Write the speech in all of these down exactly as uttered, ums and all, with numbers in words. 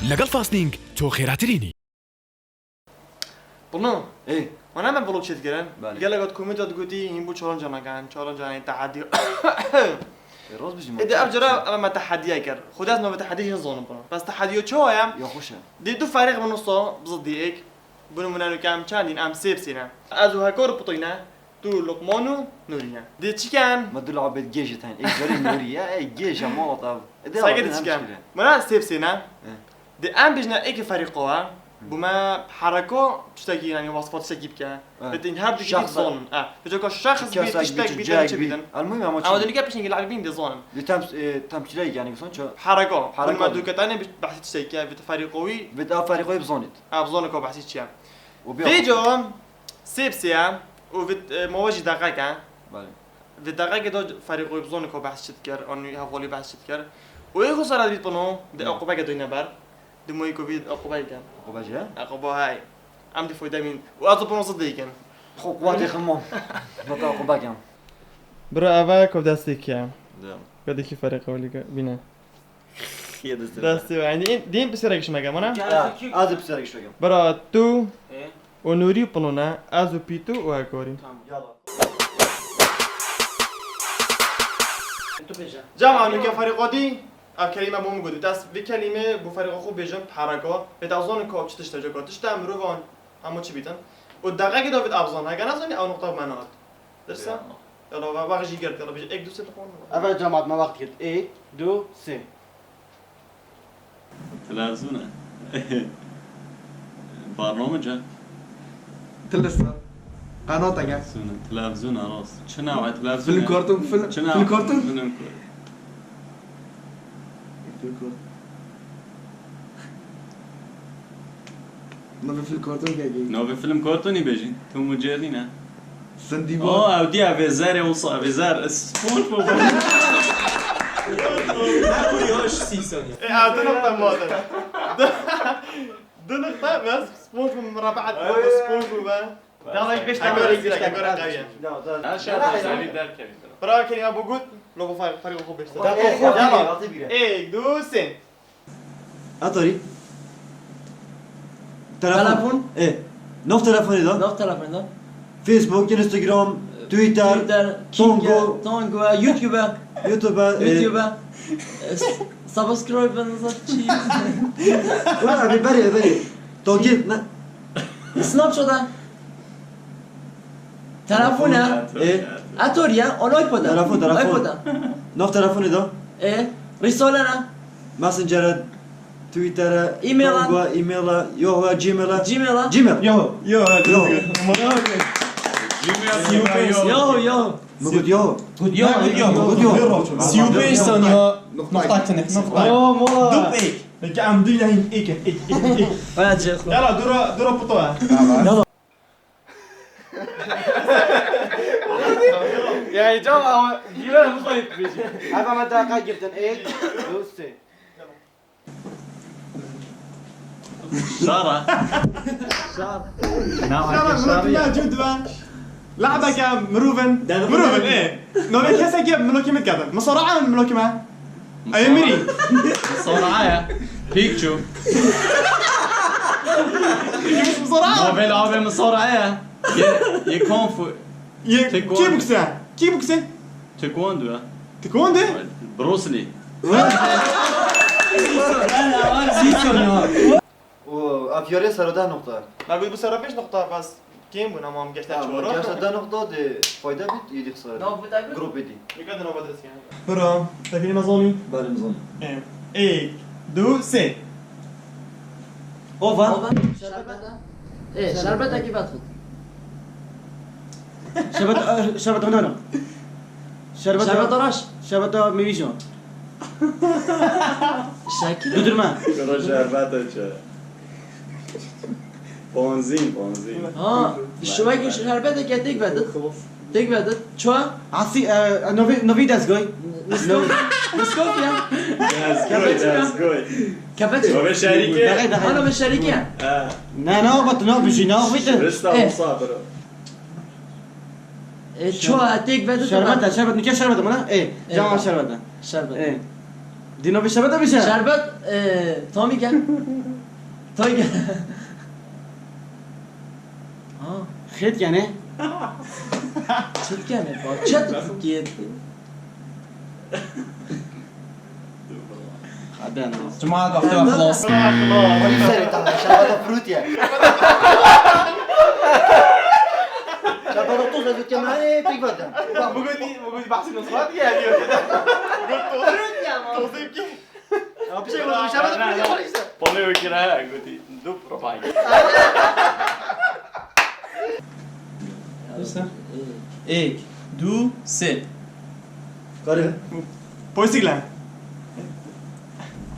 لەگەڵ فاستینگ تۆ خێراترینی. Bunu. Ê. Wana me vlog çêdikirin. Belê. Gelek hat komîta digotî hîn bû challenge nakin, challenge nayên, tehedî. Ê, rast bijî. Ê, de ev cara ev me tehediye kir. Xwedê ez navê tehedî jî nizanim bunu. Bes tehediyo çawa ye? Ya xweş e. Dê du ferîq min wisa bi zidî êk. Bunu min eno ke em çendîn, em sê bi sê ne. Ez û Hekor pitîne. Tu Luqman û Nûrî ne. Dê çi ken? Me du labê gêj tên. Ê, gerê Nûrî ye, ê, gêj e, mala te. Ê, dê Saygı labê diçken. Hemşire. Mına sê bi sê ne. He. Dê em bêjne êkê ferîqo e. Hı. Bu me hereko tiştekî, yani wasfa tiştekî bike. Evet. Ve din her du şahs bî zon. E, ve coka şahs bî, tiştek bî, çi bî. Elmuhim ama çi. Ama dönüke peşin gel bîn de zonin. Dê tem, e, temsile yani son ço. Hereko. Hereko. Bu me du ketane bir bahsi tiştek ya, bir ferîqo wî. Ve da ferîqo wî zonit. Ha, zonin ko bahsi çi ya. Ve co Sê bi sê ye û vit, e, mava jî deqek e. Belê. Vit deqekê de ferîqoyê bi zonê ko behs çi dikir, an hevalî behs çi dikir. Û ê xwe sera dibît pino, di eqûbeke doyne ber. Di moyî ko vî eqûbeke. Eqûbe jî he? Eqûbe hey. Em dî foyde mîn. Û ez û pino zid dikin. Xwe quwatê xemam. Bata eqûbeke. Bira eve ko destê kiye. Dem. Ko dikî ferîqoyê bîne. Yê destê. Destê we. Yanî, din pirsêrek ji me ke, mana? Ha, ez ê pirsêrek ji we kem. Bira tu û Nûrî û Pino ne, ez û Pîtû û Hekorî. Tamam. Yala. Tu bêje. Cem, anû ke ferîqo dî, ev kelîme bo min got. Ez vê kelîme bo ferîqo xwe bêjim, pereko. Vê te zonin ku çi tişt e, coka tişt e, mirovan hemû çi bîtin. Û deqekê de vê te zon. Heke nezanî, ew nuqta bi me nehat. Dirse? Yala. Yala, ve, ve jî gird, yala, bêje, ek, du, sê, dixwin. Eve cemaat me wext gird. Ek, du, sê. Televizyon e. Barname ca. Tilisa. Qanata gel. Televizyon e, televizyon e, rast. Çi nav e televizyon e? Film kartun, film, çi nav? Film kartun? Film kartun. Film kartun. Navê film kartun kekî. Navê film kartonî bêjî. Tom û Jerry ne? Sindibat. Oh, ew diya vê zerê wisa, vê zer, SpongeBob. Her bû yaş sî saniye. E, ev du nokta mate. Du nokta, bes SpongeBob murabaat, SpongeBob be. Dalek beş tane. Hekor, hekor, hekor. Her şey derkevî. Bravo, kelîme bo got, lo bo fer-, ferîqo xwe bêjte. Yala. Ek, du, sê. Atarî. Telefon. Telefon. E. Nav telefonê de. Nav telefonê de. Facebook, Instagram, Twitter, Twitter, Tongo. Tongo, YouTube. YouTube, e. YouTube. E, s-, subscribe ben nasıl çi? Wala, abi, berê, berê. Takip, ne? Snapchat. Telefon e. E. Ator ya, on iPod e. Telefon, telefon. iPod e. Nav telefonê de. E. Risale ne? Messenger e, Twitter e, e-mail e. Tongo e, e-mail e, Yahoo e, Gmail e. Gmail e. Gmail. Yahoo. Yahoo. Yahoo. Gmail, Yahoo. Yahoo, Yahoo. Min got Yahoo. Got Yahoo. Got Yahoo. Got Yahoo. Got Yahoo. Sî û pênc saniye. Nokta. Nokta tinik, nokta. Oh, mola. Dup ek. Peki, em duyne hîn ek, ek, ek, ek. Hadi, Yala, dura, dura puto e. Yala. Yani, cam ama güven bu sayıp bir şey. Hadi ama daha kaç girdin? Ek, du, sê. Şara. Şar. Na, Şara, şara. Şara, şara. Lehbeke mirovin. Mirovin, e. Navê kesekî ye, milokî min diketin. Misara'a min milokî me. Ay, mirî. Misara'a ye. Pîk çû. Misara'a. Navê lawê Misara'a ye. Ye, ye kung fu. Ye, taekwondo. Kî bokse? Kî bokse? Taekwondo ye. Taekwondo? Bruce Lee. Sî saniye. O, ev yarê sero deh nokta. Me got bu sero pênc nokta, bas kêm bûn, ama em geşte çor. Geşte deh nokta de fayda bit, yedi xsar. Nav bu da got? Grup edi. Dikkat edin, o badres yani. Bira, te kelîme zanî? Belê, min zanî. E, ek, du, sê. Ova. Ova. Şerbet. E, şerbet e ki vet xut. Şerbet, e, şerbet onana. Şerbet. Şerbet araş. Şerbet meyvîjan. Şekil. Dudurma. Kuro şerbet çi? Ponzîn, ponzîn. Ha, şumek şerbet ke tek vedit. Tek vedit. Ço? Asî, e, novî, novî dezgoy. Niskof. Niskof ya. Dezgoy, dezgoy. Kefet. Novê şerîkê. Daqe, daqe. Ha, novê şerîkê. Ha. Na, na, bak, na, bijî, na, bitin. Rista, e, wisa, bro. E, ço, tek vedit. Şerbet, şerbet, nike şerbet, mana? E, cama şerbet. Şerbet. E. Dîna bir şerbet de bir şey. Şerbet, e, Tomî gel. Tomî gel. Ha. Xêt yani. Çit yani. Bak, çet git. Hadi anam. Cuma vakti ve xlas. Hadi seri tamam. Şerbet fruit ya. Şerbet toz ve zütken hani pek vardı. Bak, bugün, bugün bahsi nasıl vardı ya, diyor. Fruit ya, ama. Toz zevki. Ya bir şey oldu, inşallah da bir şey işte. Polê wekî re gotî, du profayî. Dişte? Êk, du, sê. Kare. Poysîkle.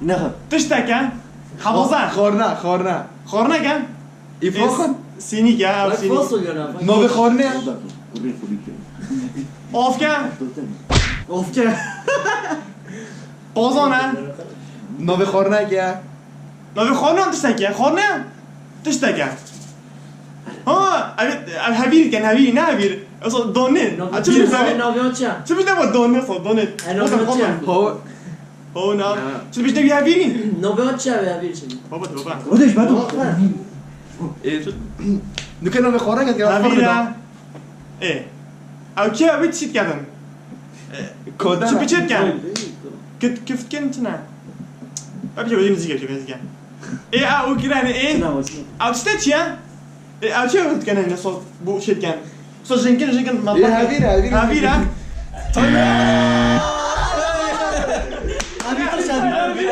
Ne? Tişteke. Hafıza. Xorna, xorna. Xorneke. Îfroxin. Sînîke, ew sînîke. Navê xornê. Ofke. Ofke. Pozan e. Navê xorneke. Navê xornan tiştek e. Xorne tiştek e. Ha, ev, ev hevîr dikin, hevîrî, ne hevîr. Esa donê. Navê çi bî? Navê çi? Çi bî, ne donê, esa donê. E, navê çi? Ho. Ho, na. Çi bî, ne hevîrî? Navê çi, ev hevîr çi? Baba, baba. O da iş, baba. E, nuke navê xorneke. Hevîr e. Ê. Ew kê, ew çi dikin? Kodan. Çi biçet ken? Kit, kift ken çi ne? Ew bir şey, nizî gel, nizî gel. Ê, a, o kirane, ê. Çi ne, çi ne? Ew tişte çi ye? Ê, ew çi ew dikin ne, so, bu şey dikin. So jinkin, jinkin, ma. Ê, hevîr, hevîr. Hevîr, ha? Hevîr, hevîr.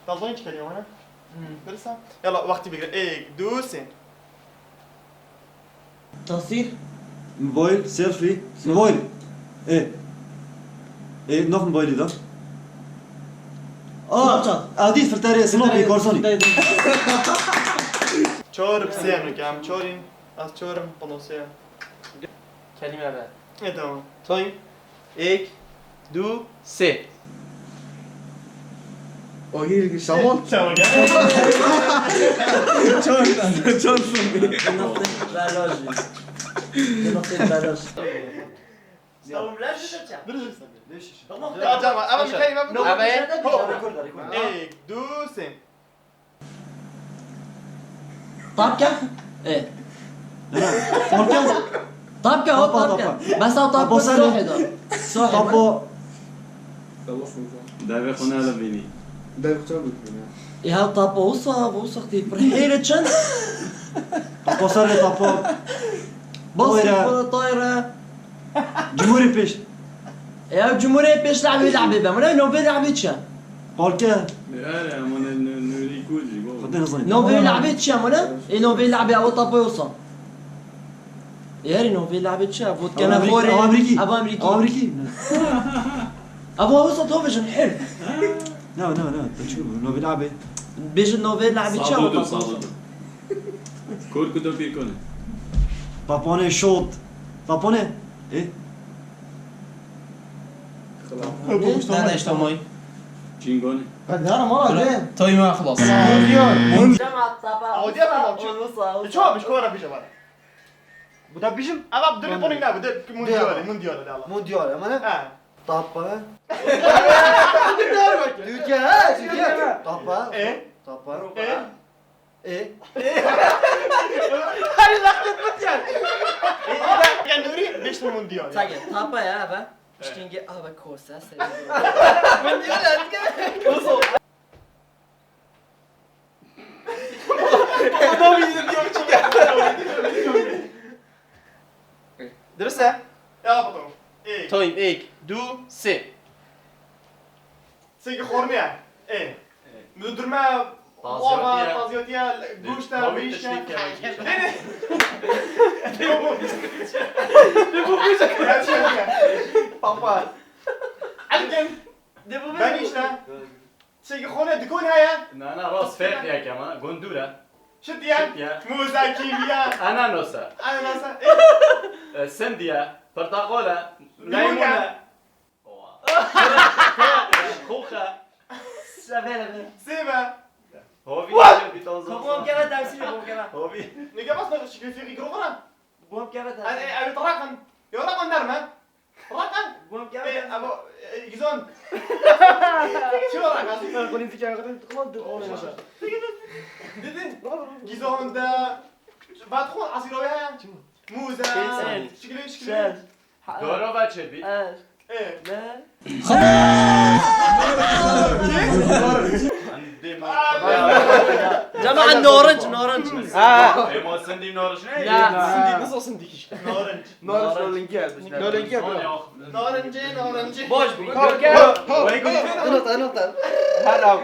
Tazan çıkarıyor bana. Birsa. Yalla, wextî bigire. Êk, du, sê. Tasîr. Mobil, selfie. Mobil. E. E, nav mobilî da. Aa, Snapchat. Adî filtrê Snapî, Korsonî. Çor bi sê nuke, em çor in. Ez çor im, pano sê. Kelîme be. E, tamam. Time. Êk, du, sê. Agir, şamol. Şamol gel. Çor, çor. Belajî. Belajî. Tamam, leş mi seçeceğim? Tamam, tamam. Tamam, tamam. Ama bir kelime bu. Ama. Rekor, rekor. Êk, du, sê. Tapke? E. Tapke? Tapke, o tapke. Bes o tapke. Sohe da. Sohe. Tapo. Devê xwe ne li bînî. Devê xwe ne li bînî. E, ha tapo usa, bu usa tî pir. Hêre çend? Tapo ser tapo. Bas tayra. Cumhurî pêş. E, ew cumhurê pêş lehbê lehbê be. Mine novê lehbê çi ye? Palke. Ere, ama ne, ne, ne, ne, ne, ne, ne, Xwedê nizanî. Novê lehbê çi ye mine? E, novê lehbê ew tapoy wisa. E, herî novê lehbê çi ye? Vot kene xorê. Amerîkî. Ev Amerîkî. Amerîkî. Ev wisa to bêjin her. Ne, ne, ne. Te çi bu? Novê lehbê. Bêjin novê lehbê çi ye? Sadudu, sadudu. Kor ku do pîr kone. Papone şot. Papone. E? Ne de işte moy. Çingone. Hadi ara mala de. Toy ma xlas. Mundial. Mundial. Audio mu? Ço, bir şkora bir şey var. Bu da bizim. Ama dur bir ne, bu da mundial, mundial de Allah. Mundial ama ne? Ha. Tapa. Türkiye, ha, Türkiye. Tapa. E? Tapa. E? E? Herî laqet bitiyan. Kenduri beş mundial. Sage, tapa ya be. Piştîngê ava kose seri. Mundial ya. Dirist e? Ya bakalım. Ê. Time, êk, du, sê. Sêkî xornî ye. Ê. Ê. Min durme. Taziyatiye. Taziyatiye, goşt e, wîşt e. Tiştê kevekî. Nê, nê. Papa. Elkin. Dê bu ben işte. Sêkî xornî ye, dikon heye. Na, na, rast, ferq ye kema. Gondûr e. Şitiye. Şitiye. Muz e, kîvî ye. Ananas e. Ananas e. E, sindî ye. Porteqal e. Limon e. Leymun e. Oha. Xox e. Sever e. Sêv e. Hovî. What? Bî tazan. Tamam, gel, dersi, tamam, gel. Hovî. Ne gel, bas, ne, şikî fêrî girovana. Bom keve Ev, ev, ev reqin. Yo, reqin derme. Reqin. Ê, evo, e, gizon. Çi o reqin? Polîtîka reqin, tamam, dur, onu yaşa. Didin. Gizon de. Bat xo asîroye. Muze. Şikili, şikili. Doro ve çebi. E. Ne? Cemaat, narinc, narinc. Ha. Ema sindî narinc ne? Ya. Sindî, nasıl sindî kişi? Narinc. Narinc, narinc. Narinc, narinc. Narincê, narincê. Baş bû. Görkem. Nota, nota. Hello.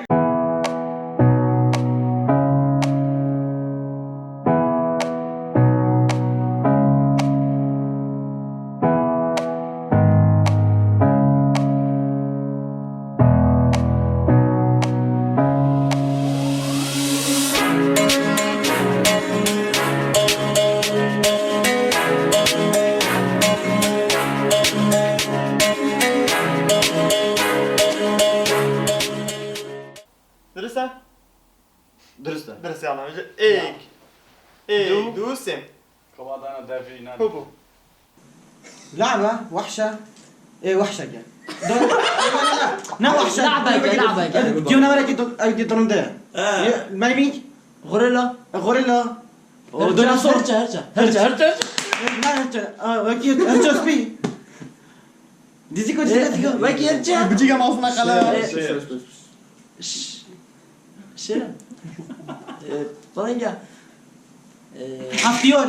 Dirist e? Dirist e. Dirist e, anam. Êk. Êk, du, sê. Kabadana devî ne. Hubu. لعبة وحشة. ايه وحشة كان. نا وحشة. لعبة كان، لعبة كان. جيونا ولا كي دون، أي دون ده. آه. مايمينج. غوريلا. غوريلا. هرشة، هرشة، هرشة. هرشة، هرشة، هرشة. لا هرشة. آه، وكي هرشة سبي. ديزيكو، ديزيكو، ديزيكو. وكي هرشة. بجيكا ماوسنا قلم. شير. شير. شير. إيه، بلنجا. Haftiyor.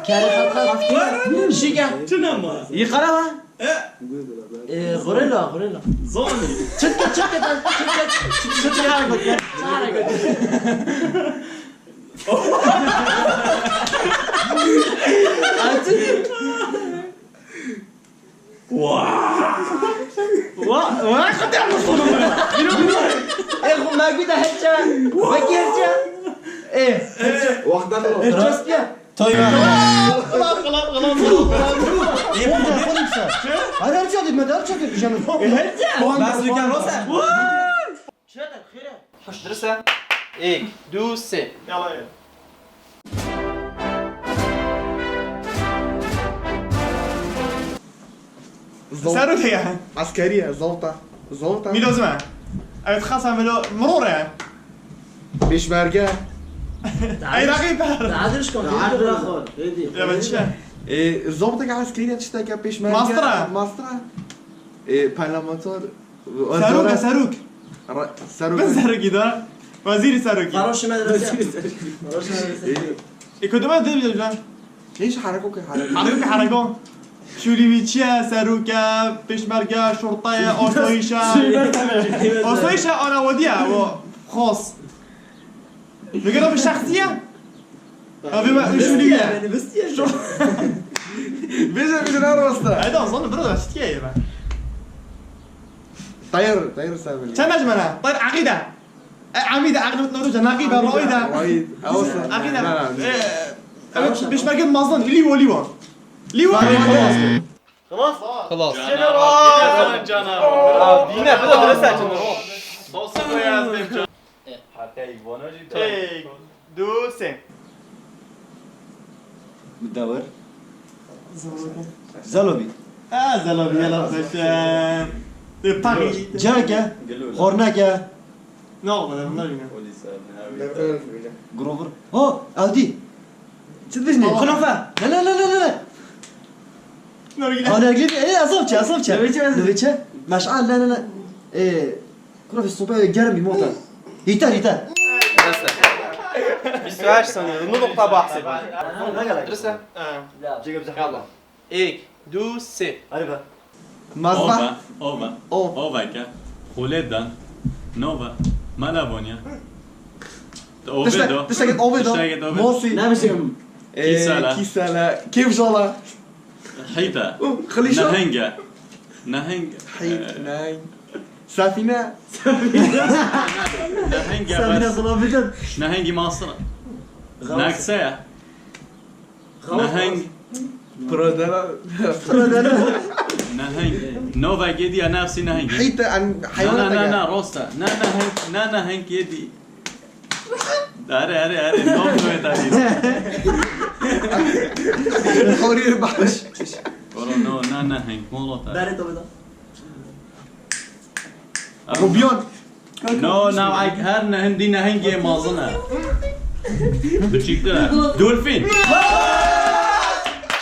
Kare kalkan. Haftiyor. Şiga. Çinama. Yıkarama. E. E, gorilla, gorilla. Zoni. Çıt git, çıt git, çıt git. Çıt git, çıt git. Wa! Wa! Wa! Xwe te hemus xwe bimire. Ê, xwe me gû de herça. Wekî herça. Ê. Wexta xwe. Rast ya. Toy. Xelas, xelas, xelas, xelas. Ê, xwe de xwe dikse. Her herça dît me de herça dît jeno. Ê, herça. Bas dikin rosa. Çi te xêr e? Dirist e. Êk, du, sê. Yala ye. Zol- Serok ye. Eskeriye, zolta. Zolta. Mîlozim e. Evet, xasa milo, miror e. Pêşmerge. Ey, raqî per. Adil şkon. Adil xo. Evet, çi? E, zobteke eskeriye, tişteke pêşmerge. Mastra. Mastra. E, parlamenter. Serok e, serok. Ra-, serok. Bin serokî da. Wezîrî serokî. Varoşê me de. Wezîrî serokî. Varoşê me de. Ê, ku dima dê bide can. Hiç hareko ke hareko. Hareko ke hareko. Şûlî wî çi ye? Serok e, pêşmerge, şorta ye, asayîş e. Asayîş e, anawadiye, o xos. Bigera bi şexsiye. Abi ben şûlî ye. Bêje, bêje, ne rasta. Eda, zanim, bira, şitiye ye ben. Tayr, tayr sabir. Çend mecmene? Tayr aqîde. E, amîde, aqîde, newroze, naqîbe, raîde. Raîd. Awsa. Aqîde. Na, na. E, evet, pêşmerge mazin, lîwo, lîwo. Lîwo. Xelas. Xelas. Xelas. Canavar. Canavar. Yine bir de direse açın. Olsun bu ya, benim can. Hata ilk bana jî. Ey, du, sê. Dewir. Zelobî. Ha, zelobî, yala xweşe. E, paxî. Cake. Xorneke. Ne oldu, ne bunlar yine? Grover. Ho, Audi. Çi dijnê? Xinofe. Ne, ne, ne, ne, ne. Nergile. Ha, nergile. Ê, ez çi, ez çi. Nivê çi, ez- Nivê çi? Meşal, ne, ne, ne. Ê, Kura vê sobe germ bî mota. Hîter, hîter. Bîst û heşt saniye. Nû nokta bahsê bû. Dirist e? Cêge bize. Yalla. Êk, du, sê. Hadi be. Mazba. Ova, ova. Ov. Oveke. Xuledan. Nova. Malabonya. Tiştek, Ovedo. Tiştek Ovedo. Tiştek Ovedo. Mosî. Ne biçim? Ê, Kîsala. Kîsala. Kêfjala. Heyta. Xilîşa. Nehenge. Neheng. Heyt, e, neheng. Sefîne. Nehenge. Sefîne bas. Xilafidin. Nehengî masir. Xelas. Nakseya. Xelas. Neheng. Prodera. Prodera. Neheng. Nova gediya nefsî nehengî. Heyt, an, na, hayvan na, na, na, rosta. Na, neheng, na, neheng gedi. Erê, erê, erê. No, no, no, no. Xorî baş. Bro, no, na, na, heng, molota. Berê to bida. Rubyon. No, no, ay, her ne hindi ne hengê mazin e. Biçîktir e. Dolfîn.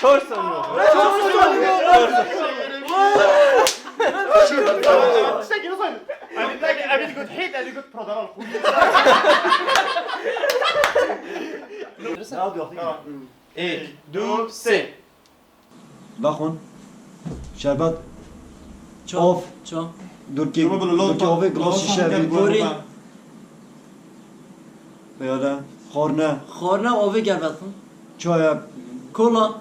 Çor saniye. Çor saniye. Abi, abi, abi, got hit, abi, got prodaral. Tamam. Êk, du, sê. Baxon. Şerbet. Ço. Of. Ço. Durkê, durkê ovê, glas şişe, Gorî. Peyada. Xorne. Xorne, ovê gervet xwe. Çaya. Kola.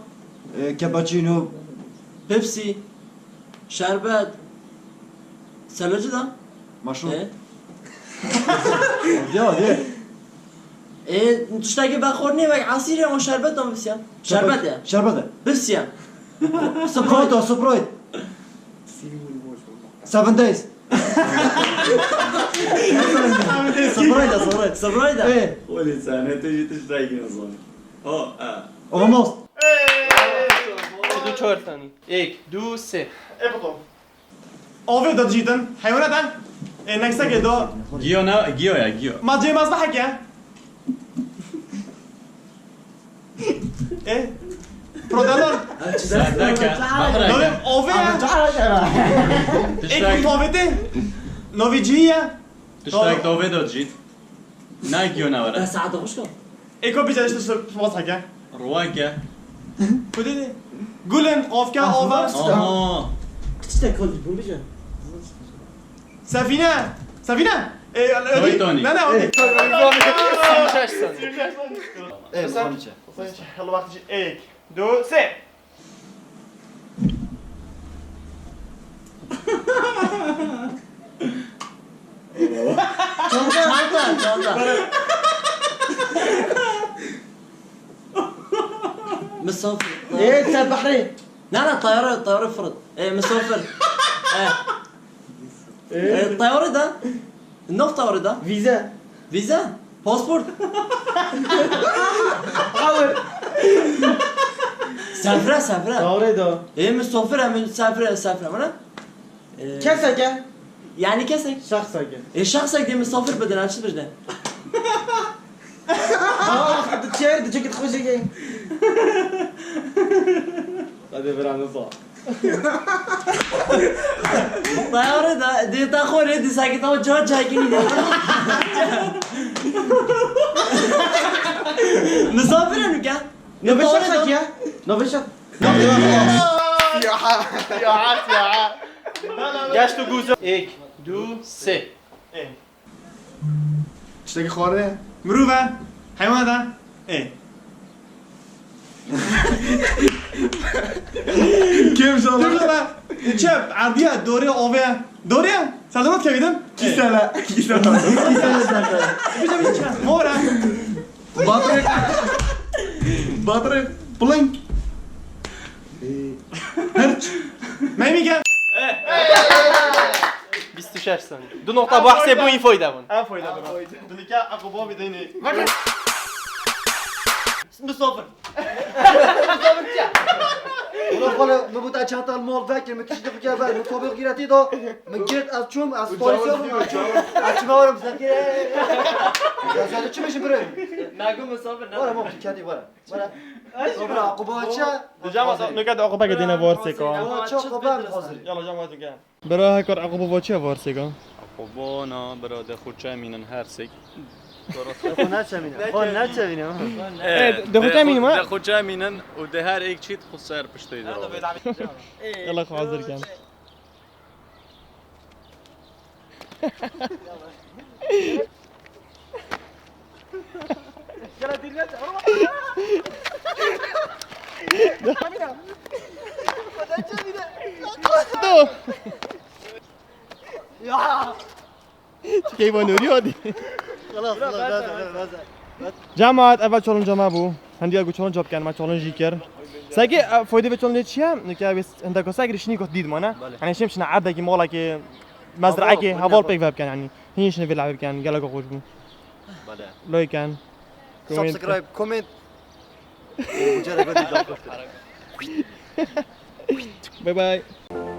E, cappuccino. Pepsi. Şerbet. Selacı da. Maşrub. E? Ya, de. E, tiştekî vexornê wek asîrê an şerbet an bisiya. Şerbet ya. Şerbet e. Bisiya. Sprite o, Sprite. Seven Days. Sprite, Sprite. Sprite da. E, Olê sene, tu jî tiştekî nizanî. Ha, ha. Almost. Du, çor saniye. Êk, du, sê. Ê bixwe. Avê da dijîtin, heywana da. Ê neksekê da. Giyo ne, giyo ya, giyo. Ma cê mezbehek e. Ê. Prodalar. Serdeke, Navê Bahreke. Avê e. Ê Tiştek, kutavê te. Navê cihî ye. tiştek dovê do jît. Ne giyo ne were. Saate hoş kal. Ê ko bize işte spas heke. Ruwake. Kudê de. Gulin, avke, ava. Aha. Tiştek kaldı bu bize. Sefîne. Sefîne. Ê, Titanic. Ne ne o. Sî şeş saniye. E, Xorniçe. Yalla wextî jî êk, du, sê. Çanta, çanta, çanta. Misafir. Ê, ser behrê. Ne ne, tayara, tayara fırın. E, misafir. E. E, tayara da. Nav tayara da. Vîze. Vîze. Pasport. Awir. Sefre, sefre. Tayarê da. E, misafir em sefre, sefre. Mana? E, Kesek e. Yani kesek. Şexsek e. E, şexsek de misafir bidin, çi bidin? Aa, diçer, diçek xwe jê. Hadi bir anı sağ. Tayarê da, dê ta xwe rê dîsa ki ta ca cakî nî. Misafir e nuke. Navê şexsek e. Navê şex. Geç tu guzo. Êk, du, sê. Tiştekî xwarinê. Mirov e. Heywan e. Ê. Kêm jala. Mirov e. Çe, erdiye, dorê, ove. Dorê? Sen de kevîdin? Kîsele. Kîsele. Kîsele zaten. Bize bir çe. Mor e. Batrê. Batrê. Blink. Hirç. Memî gel. Bîst û şeş saniye. Du nokta bahsê bu infoyda bun. En fayda buna. Dilike akuba bir deyni. Misafir. Ulan xwele, min bû te çantal mal vekir, min tiştî bike ver, min kovê xîretî da, min girt, ez çûm, ez parîsiya bûm, ez çûm, ez çûme werim zengî. Ez ez çi bêjim birê? Nago misafir ne? Were mam, tu kedî were. Were. Dobra, quba çi? Dicama sa, nuke de akuba ke dine var seka. Quba çi, quba em hazir. Yalla cama tu gel. Bira hekar akuba va çi var seka? Akubana bira de xurçe mînin her sek. Xo ne çemîne, xo ne çemîne. Evet, de xurçe mînin ma? De xurçe mînin û de her ek çît xu ser piştê de. Yalla hazır gel. Çikey va nûrî hadî. Cemaat, eva challenge me bû. Hindiya ku challenge bikin, me challenge jî kir. Seke, e, fayde ve challenge çi ye? Nuke wê hindeka sek rişinî kot dît mane. Hani şem şine erdekî malekî mezraekî heval pêk ve bikin yani. Hîn şine vê lehve bikin, gelek xweş bû. Loy ken. Subscribe, comment. Bye bye.